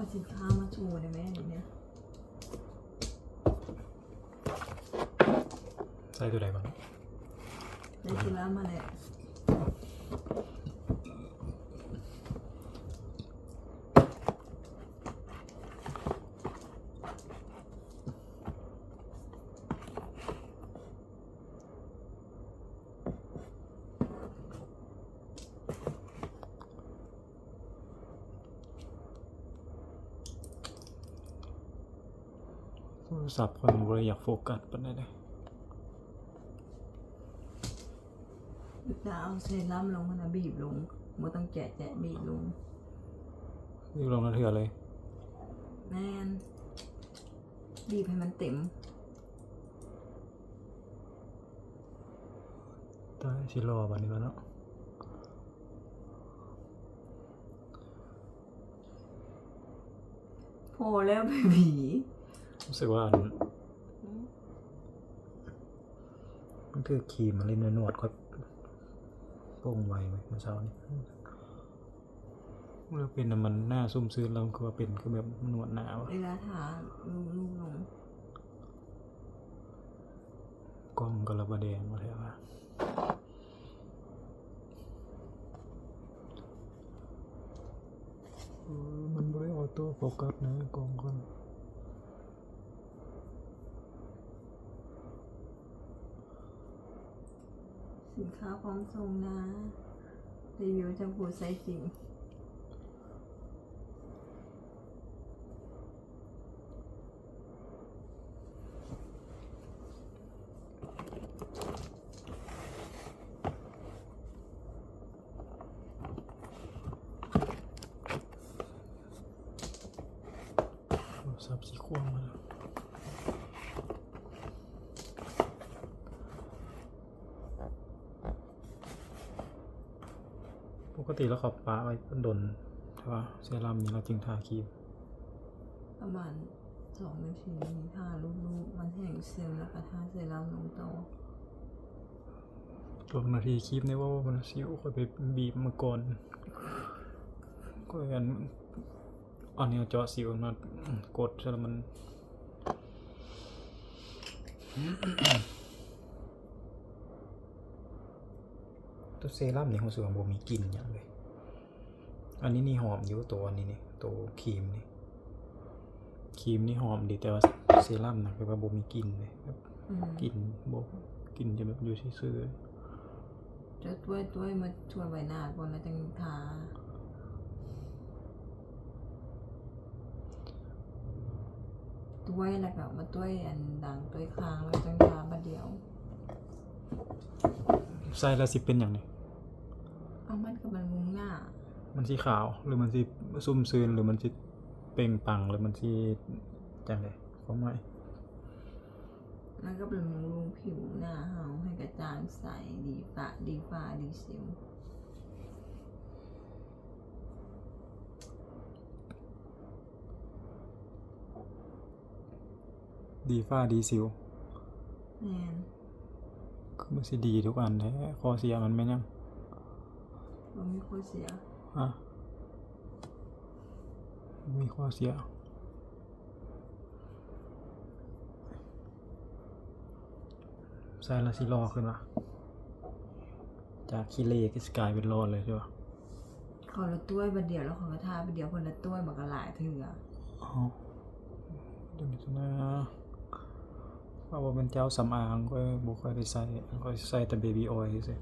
ເອົາສິນຄ້າມາໂຊໄດ້ແມ່ນີ້ນະ. ໃສ່ຕົວໃດບ້າງ? ໃສ່ເຊຣຳຫັ້ນແຫຼະ. ໂທລະສັບຂ້ອຍມັນບໍ່ໄດ້ຢາກໂຟກັສປານໃດເດ້. ແລ້ວເອົາເຊຣຳລົງຫັ້ນນະ ບີບລົງ ບໍ່ຕ້ອງແຈະ ແຈະ ບີບລົງ ບີບລົງເທື່ອເລີຍ. ແມ່ນ ບີບໃຫ້ມັນເຕັມ. ຕາຍ ຊິຫຼໍ່ບາດນີ້ວະເນາະ. ພໍແລ້ວເບບີ. ຮູ້ສຶກວ່າອັນ ອືມ ມັນຄືຄຣີມມາຫຼິ້ນນວດ ຂ້ອຍປົງໄວເວີ້ຍ ມື້ເຊົ້ານີ້. ແລ້ວເປັນນຳມັນໜ້າຊຸ່ມຊື່ນ ແລ້ວຄືວ່າເປັນຄືແບບນວດໜ້າວະ ເວລາທາລູບໆລົງ. ກ້ອງກໍລະບະແດງວ່າແທ້ວ່າ. ເອີ ມັນບໍ່ໄດ້ອໍໂຕ້ໂຟກັສນະ ກ້ອງຂ້ອຍ. ສິນຄ້າພ້ອມສົ່ງນາ ຣີວິວຈາກຜູ້ໃຊ້ຈິງ. ໂທລະສັບຊິຄວ່ຳແລ້ວ. ປົກກະຕິແລ້ວເຂົາປະໄວ້ດົນ ແຕ່ວ່າເຊຣຳນີ້ລາວຈຶ່ງທາຄຣີມ. ປະມານສອງນາທີ ທາລູບໆ ມັນແຫ້ງເຊລ ແລ້ວກໍທາເຊຣຳລົງຕໍ່. ສອງນາທີ ຄຣີມນີ້ເວົ້າວ່າມັນຊິວ ຂ້ອຍໄປບີບມາກ່ອນ ຂ້ອຍອັນ ເອົາແນວເຈາະສິວມາກົດໃສ່ແລ້ວມັນ ໂຕເຊຣຳນີ້ຮູ້ສຶກວ່າບໍ່ມີກິ່ນຫຍັງເລີຍ. ອັນນີ້ນີ້ຫອມຢູ່ ໂຕອັນນີ້ນີ້ ໂຕຄຣີມນີ້ ຄຣີມນີ້ຫອມດີ ແຕ່ວ່າເຊຣຳນະ ຄືວ່າບໍ່ມີກິ່ນເລີຍ ແບບ ອືມ ກິ່ນບໍ່ ກິ່ນຈະແບບຢູ່ຊື່ໆ. ຈະຕ້ວຍໆ ມາທົ່ວໃບໜ້າກ່ອນ ແລ້ວຈັ່ງທາ. ຕ້ວຍ ແລ້ວກໍມາຕ້ວຍອັນດາງ ຕ້ວຍຄາງ ແລ້ວຈັ່ງທາບາດດຽວ. ໃສ່ແລ້ວຊິເປັນຫຍັງນີ້? ເອົາ ມັນກໍບຳລຸງໜ້າ. ມັນຊິຂາວ ຫຼືມັນຊິຊຸ່ມຊື່ນ ຫຼືມັນຊິເປັ່ງປັງ ຫຼືມັນຊິຈັ່ງໃດ? ຄວາມໝາຍ ມັນກໍບຳລຸງຜິວໜ້າເຮົາໃຫ້ກະຈ່າງໃສ ດີຟ້າ ດີຟ້າ ດີສິວ. ດີຟ້າດີສິວ. ແມ່ນ. ຄືມັນຊິດີທຸກອັນແທ້ ຂໍ້ເສຍມັນແມ່ນຫຍັງ? ບໍ່ມີຂໍ້ເສຍ. ຮະ? ບໍ່ມີຂໍ້ເສຍ. ໃສ່ແລ້ວຊິຫຼໍ່ຂຶ້ນວະ? ຈາກຂີ້ເລກະຊິກາຍເປັນຫຼໍ່ເລີຍ ເຂົາລະຕ້ວຍບາດດຽວ ແລ້ວເຂົາກະທາບາດດຽວ ເພິ່ນລະຕ້ວຍບັກຫຼາຍເທື່ອ. ອໍ ເປັນຊັ້ນນະ. ເພາະວ່າເປັນເຈົ້າສຳອາງ ຂ້ອຍບໍ່ຄ່ອຍໄດ້ໃຊ້ ຂ້ອຍໃຊ້ແຕ່ເບບີອອຍຊື່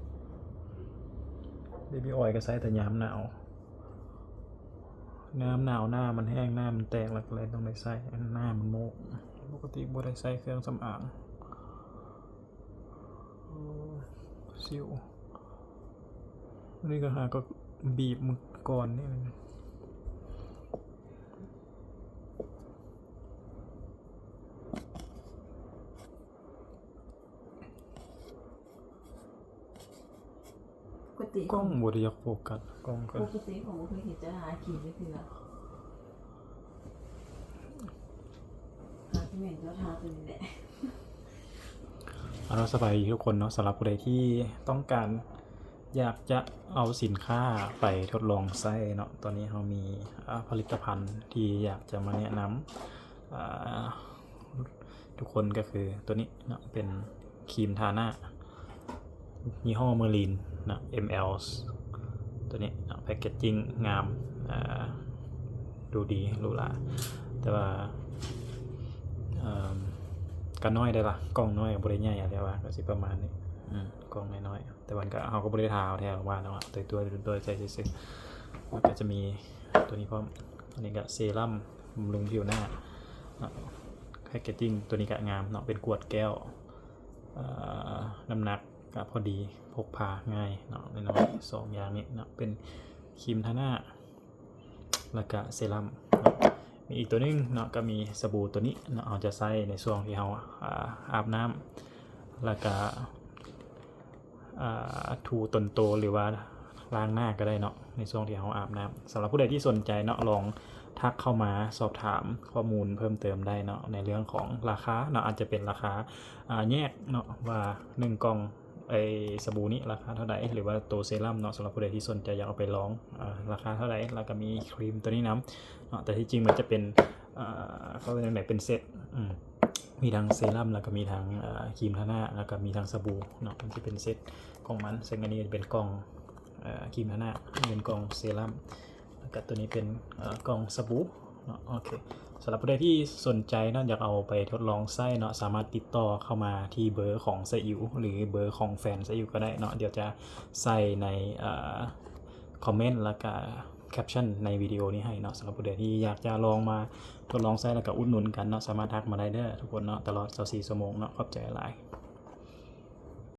ໆ. ເບບີອອຍກະໃຊ້ແຕ່ຍາມໜາວ. ຍາມໜາວໜ້າມັນແຫ້ງ ໜ້າມັນແຕກ ແລ້ວກໍເລີຍຕ້ອງໄດ້ໃຊ້ ໜ້າມັນໂມກ. ປົກກະຕິບໍ່ໄດ້ໃຊ້ເຄື່ອງສຳອາງ. ໂອ້ ສິວ. ອັນນີ້ກໍຫາກໍບີບມື້ກ່ອນນີ້. ປົກກະຕິ ກ້ອງບໍ່ໄດ້ຢາກໂຟກັສ ກ້ອງກໍ ປົກກະຕິຂ້ອຍບໍ່ເຄີຍເຫັນເຈົ້າທາຄຣີມຈັກເທື່ອ. ຫາກແມ່ນເຈົ້າທາຕົວນີ້ແຫຼະ. ເອົາລະ ສະບາຍດີທຸກຄົນເນາະ. ສຳລັບຜູ້ໃດທີ່ຕ້ອງການຢາກຈະເອົາສິນຄ້າໄປທົດລອງໃຊ້ເນາະ ຕອນນີ້ເຮົາມີ ອາ ຜະລິດຕະພັນທີ່ຢາກຈະມາແນະນຳ ອາ ທຸກຄົນ ກໍຄືຕົວນີ້ເນາະ ເປັນຄຣີມທາໜ້າຍີ່ຫໍ້ Merlin ເນາະ ເອັມແອລ ຕົວນີ້ເນາະ ແພັກເກດຈິ້ງງາມ ອາ ດູດີຫຼູຫຼາ ແຕ່ວ່າ ເອີ່ມ ກໍນ້ອຍໄດ໋ລະ ກ່ອງນ້ອຍ ກໍບໍ່ໄດ້ໃຫຍ່ ແຕ່ວ່າກໍຊິປະມານນີ້ ອືມ ກ່ອງນ້ອຍໆ ແຕ່ວ່າກໍ ເຮົາກໍບໍ່ໄດ້ທາແທ້ວ່າເນາະ ຕົວໆ ຕົວໆໃສ່ຊື່ໆ ມັນກໍຈະມີຕົວນີ້ພ້ອມ ອັນນີ້ກໍເຊຣັມບຳລຸງຜິວໜ້າເນາະ ແພັກເກດຈິ້ງຕົວນີ້ກໍງາມເນາະ ເປັນກວດແກ້ວ ເອີ່ ນ້ຳໜັກກໍພໍດີ ພົກພາງ່າຍເນາະ ນ້ອຍໆ ສອງຢ່າງນີ້ເນາະ ເປັນຄຣີມທາໜ້າ ແລ້ວກະເຊຣັມເນາະ ມີອີກຕົວໜຶ່ງເນາະ ກໍມີສະບູຕົວນີ້ເນາະ ເຮົາຈະໃຊ້ໃນຊ່ວງທີ່ເຮົາ ອາ ອາບນ້ຳ ແລ້ວກະ ອາ ຖູຕົນໂຕ ຫຼືວ່າລ້າງໜ້າກໍໄດ້ເນາະ ໃນຊ່ວງທີ່ເຮົາອາບນ້ຳ. ສຳລັບຜູ້ໃດທີ່ສົນໃຈເນາະ ລອງທັກເຂົ້າມາສອບຖາມຂໍ້ມູນເພີ່ມເຕີມໄດ້ເນາະ ໃນເລື່ອງຂອງລາຄາເນາະ ອາດຈະເປັນລາຄາ ອາ ແຍກເນາະ ວ່າໜຶ່ງກ່ອງ ໄອ້ສະບູນີ້ລາຄາເທົ່າໃດ ຫຼືວ່າໂຕເຊຣັມເນາະ ສຳລັບຜູ້ໃດທີ່ສົນໃຈຢາກເອົາໄປລອງ ອາ ລາຄາເທົ່າໃດ ແລ້ວກໍມີຄຣີມຕົວນີ້ນຳເນາະ ແຕ່ທີ່ຈິງມັນຈະເປັນ ເອີ່ ເຂົາເອີ້ນຫຍັງໃດ ເປັນເຊັດ ອືມ ມີທັງເຊຣັມ ແລ້ວກໍມີທັງ ເອີ່ ຄຣີມທາໜ້າ ແລ້ວກໍມີທັງສະບູເນາະ ມັນຈະເປັນເຊັດຂອງມັນ ເຊິ່ງອັນນີ້ຈະເປັນກ່ອງ ເອີ່ ຄຣີມທາໜ້າ ເປັນກ່ອງເຊຣັມ ແລ້ວກໍຕົວນີ້ເປັນ ເອີ່ ກ່ອງສະບູເນາະ ໂອເຄ ສຳລັບຜູ້ໃດທີ່ສົນໃຈເນາະ ຢາກເອົາໄປທົດລອງໃຊ້ເນາະ ສາມາດຕິດຕໍ່ເຂົ້າມາທີ່ເບີຂອງຊາອິວ ຫຼືເບີຂອງແຟນຊາອິວກໍໄດ້ເນາະ ດຽວຈະໃສ່ໃນ ເອີ່ ຄອມເມັນ ແລ້ວກະແຄັບຊັນໃນວິດີໂອນີ້ໃຫ້ເນາະ ສຳລັບຜູ້ໃດທີ່ຢາກຈະລອງມາທົດລອງໃຊ້ ແລ້ວກະອຸດໜູນກັນເນາະ ສາມາດທັກມາໄດ້ເດີທຸກຄົນເນາະ ຕະຫຼອດຊາວສີ່ຊົ່ວໂມງເນາະ ຂອບໃຈຫຼາຍ.